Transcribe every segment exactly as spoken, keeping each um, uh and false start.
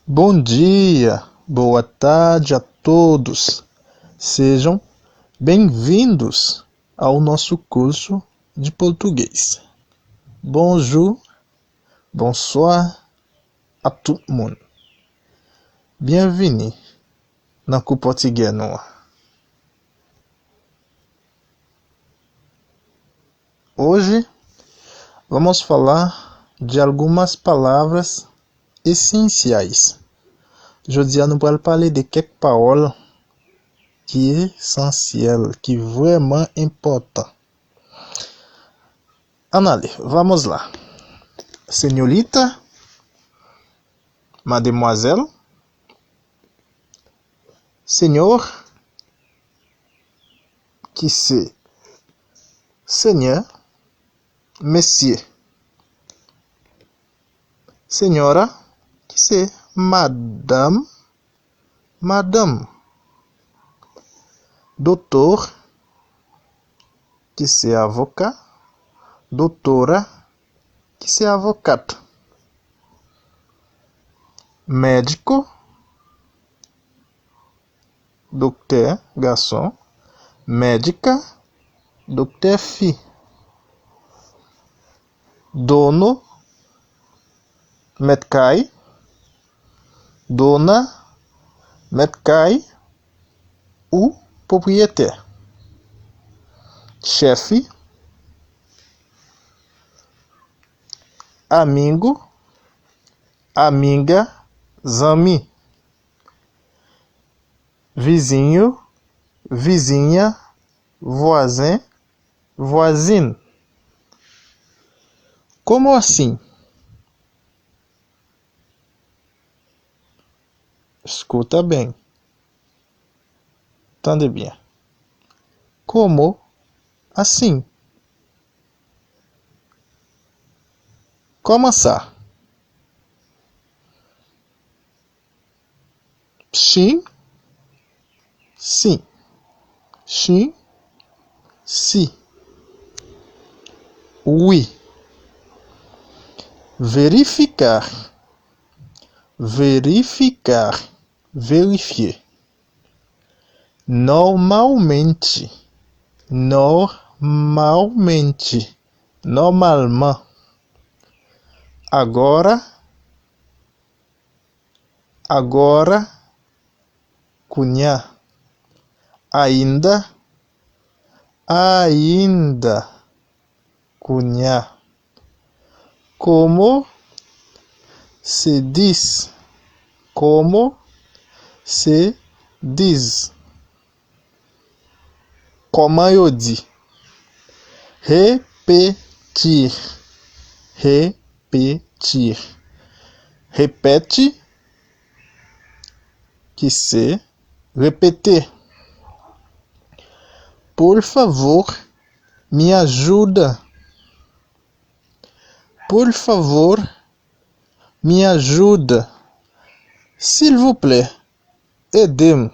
Bom dia, boa tarde a todos. Sejam bem-vindos ao nosso curso de português. Bonjour, bonsoir a tout moun. Byenvini nan kou pòtigè nou an. Hoje vamos falar de algumas palavras essenciais. Jodi a nou pral pale de kèk pawòl ki esansyèl, ki vrèman enpòtan. Ann ale, vamos lá. Senhorita, mademwazèl, senhor, ki se senyè, mesye, senhora, ki se madanm, madanm, doutor, ki se avoka, doutora, ki se avokat, médico, doktè gason, médica, doktè fi, dono, mèt kay, dona, mèt kay ou pwopriyetè, chefe, amigo, amiga, zanmi, vizinho, vizinha, vwazen, vwazin. Como assim? Escuta bem. Tande byen. Como assim? Kòman sa? Sim, sim. Sim, si. Oui. Verificar, verificar, vérifier. Normalmente, normalmente, normalement. Agora, agora, kounye a. Ainda, ainda, kounye a. Como se diz? Como se diz? Kòman yo di? Repetir. Repetir. Repete, ki se repete. Por favor, me ajuda. Por favor, me ajuda. S'il vous plaît, ede m.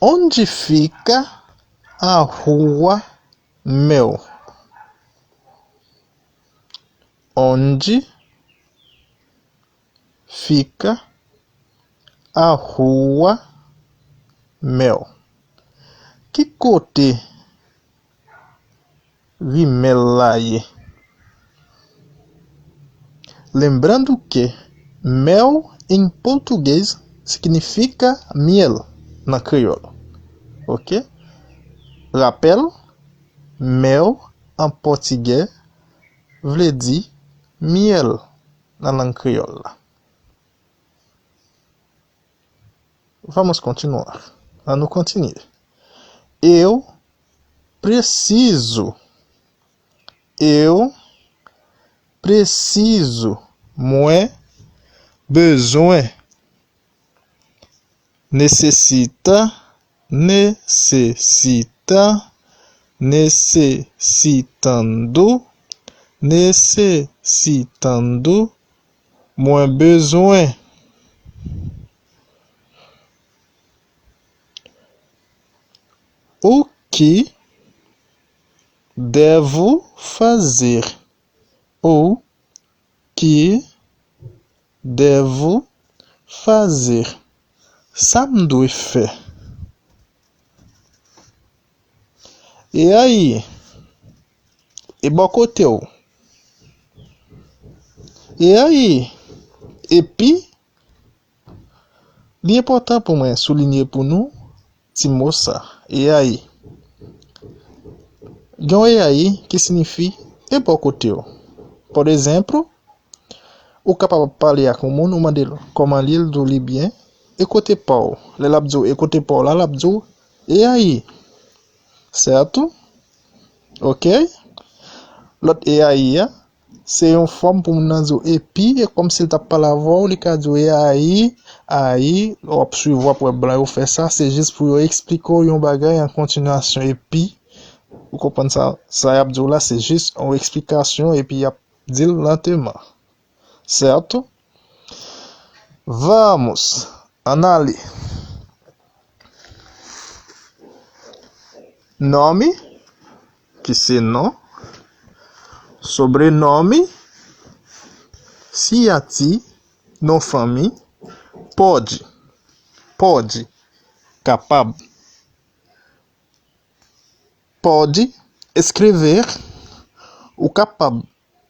Onde fica a rua Mel? Onde fica a rua Mel? Ki kote ri Mèl la ye? Lembrando que mel em português significa miel nan kreyòl. Ok? Rapèl, mel an pòtigè vle di miel nan lang kreyòl la. Vamos continuar. Ann nou kontinye. Eu preciso. Eu preciso. Mwen bezwen. Necessita, necessita, necessitando, necessitando. Mwen bezwen. O que devo fazer? O que devo fazer? Sa m dwe fè? E aí? E bò kote w? E aí? Epi, li enpòtan pou mwen soulinye pou nou ti mo sa, e aí. Gen yon e aí ki siyifi e bò kote w. Por exemplo, ou kapab ap pale ak yon moun, ou mande l kòman l ye, l di w li byen, e kote pa w? Lè l ap di w e kote pa w la, l ap di w e aí. Sèto? Ok? Lòt e aí a, se yon fòm pou moun nan di w epi, e kòmsi l t ap pale avè w, li ka di w e aí, aí, w ap swiv, w ap wè blan yo fè sa, se jis pou yo eksplike w yon bagay an kontinyasyon epi, ou konprann sa, sa y ap di w la, se jis yon eksplikasyon epi y ap di l lanteman. Sèto? Vamos, ann ale. Nome, ki se non. Sobrenome, siyati, non fanmi. Pode, pode, kapab. Pode escrever, ou kapab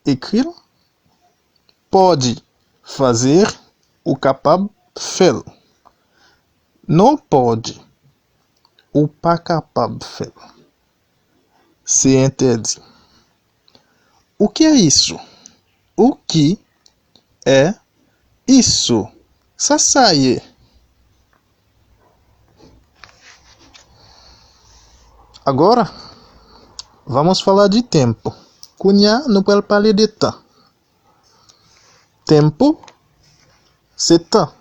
ekri l. Pode fazer, ou kapab fè l. Não pode, ou pa kapab fè l. Se entèdi. O que é isso? O que é isso? Sa sa ye? Agora, vamos falar de tempo. Kounye a, nou pral pale de tan. Tempo, se tan.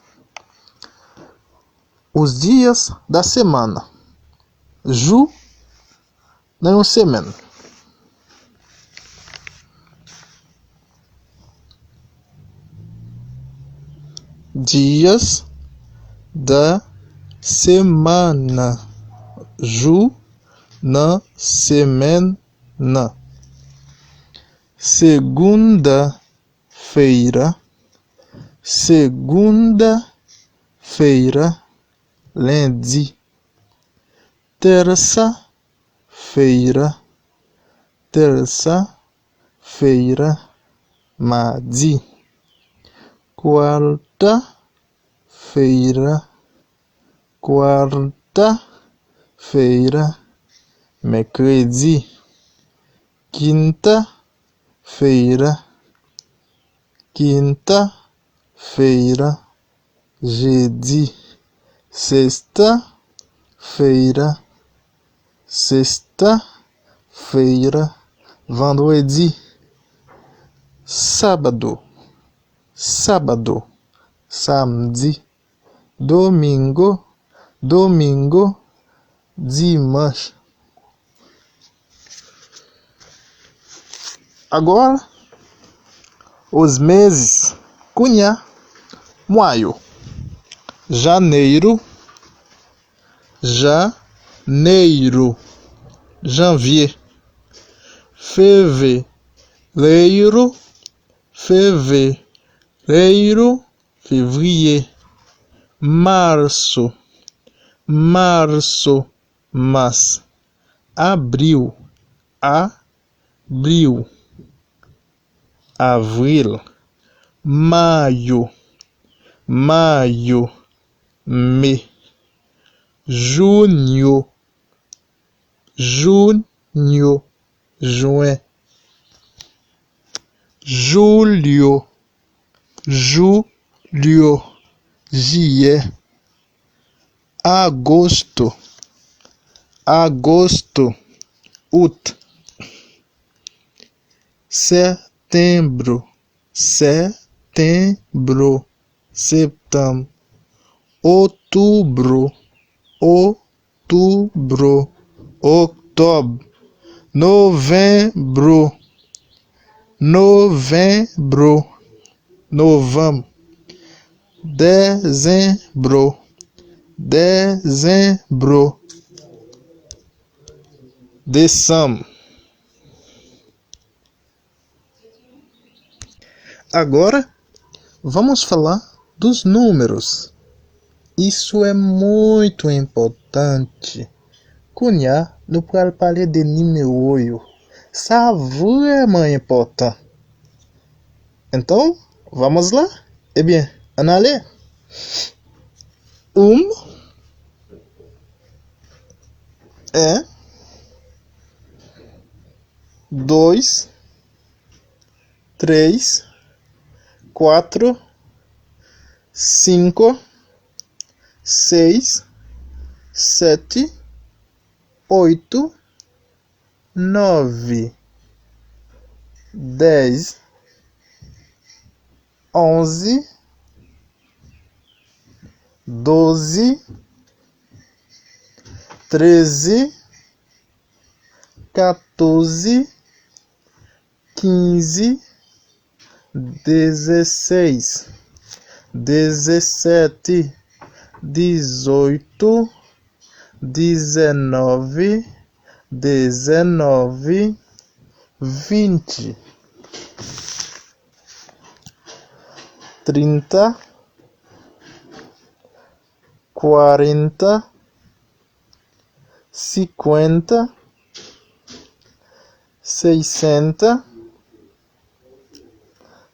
Os dias da semana. Jou nan yon semèn. Dias da semana. Jou nan semèn nan. Segunda-feira. Segunda-feira. Lendi. Terça-feira. Terça-feira. Mardi. Quarta-feira. Quarta-feira. Mercredi. Quinta-feira. Quinta-feira. Jeudi. Sexta-feira. Sexta-feira. Vendredi. Sábado. Sábado. Samedi. Domingo. Domingo. Dimanche. Agora, os meses. Kounye a, mwa yo. Janeiro. Janeiro. Janvier. Fevereiro. Fevereiro. Février. Março. Março. Mas. Abril. Abril. Avril. Maio. Maio. Mai. Junho. Junho. Juin. Julho. Julho. Juillet. Agosto. Agosto. Août. Setembro. Setembro. Setembro. Outubro. Outubro. Outubro. Novembro. Novembro. Novembro. Dezembro. Dezembro. Décembre. Agora, vamos falar dos números. Isso é muito importante. Kounye a, nou pral pale de nimewo yo. Sa vrèman enpòtan. Então, vamos lá? Ebyen, ann ale. Um, é, dois, três, quatro, cinco, seis, sete, oito, nove, dez, onze, doze, treze, catorze, quinze, dezesseis, dezessete, dezoito, dezenove, dezenove, vinte, trinta, quarenta, cinquenta, sessenta,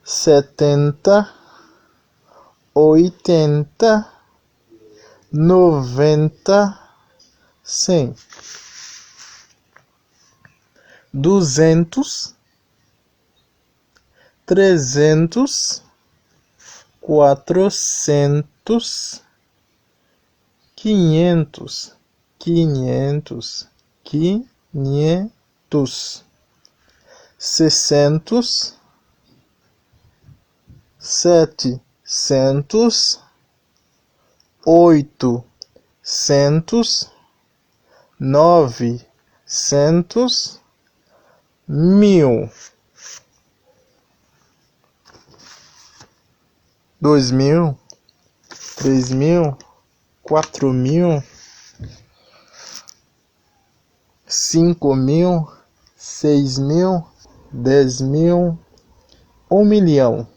setenta, oitenta, noventa, cem, duzentos, trezentos, quatrocentos, quinhentos, quinhentos, quinhentos, seiscentos, setecentos, oitocentos, novecentos, mil, dois mil, três mil, quatro mil, cinco mil, seis mil, dez mil, um milhão.